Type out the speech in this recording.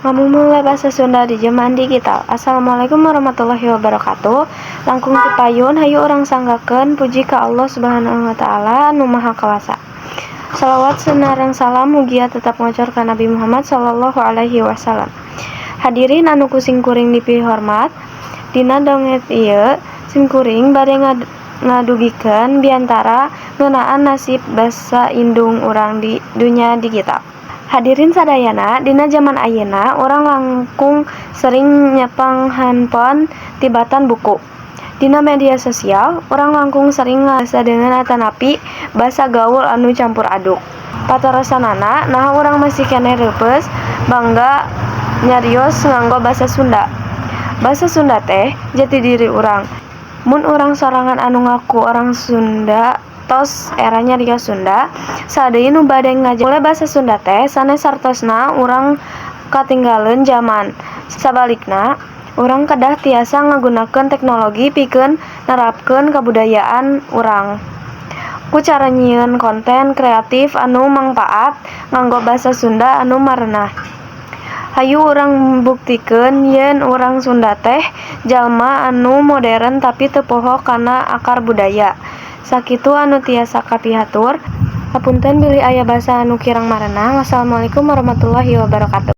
Ngamumule basa Sunda di jaman digital. Assalamualaikum warahmatullahi wabarakatuh. Langkung ti payun, hayu urang sanggakeun puji ka Allah Subhanahu wa Ta'ala anu Maha Kawasa. Salawat sareng salam mugia tetep ngocor ka Nabi Muhammad sallallahu alaihi wasallam. Hadirin anu ku simkuring dipihormat, dina dongeng ieu simkuring bade ngadugikeun biantara ngeunaan nasib basa indung urang di dunya digital. Hadirin sadayana, dina jaman ayeuna urang langkung sering nyepeng handphone tibatan buku. Dina media sosial, urang langkung sering ngadeungeun atanapi basa gaul anu campur aduk. Patarosanana, naha urang masih keneh reupeus bangga nyarios nganggo basa Sunda? Basa Sunda teh jati diri urang. Mun urang sorangan anu ngaku urang Sunda tos era nyarios Sunda, saha deui nu bade ngajar basa Sunda teh sanes hartosna urang katinggaleun jaman. Sabalikna, urang kedah tiasa ngagunakeun teknologi pikeun nerapkeun kabudayaan urang. Ku cara nyieun konten kreatif anu mangpaat nganggo basa Sunda anu marenah. Hayu urang buktikeun yen urang Sunda teh jalma anu modern tapi teu poho kana akar budaya. Sakitu anu tiasa kapihatur. Hapunten bilih aya basa anu kirang marenah. Wassalamualaikum warahmatullahi wabarakatuh.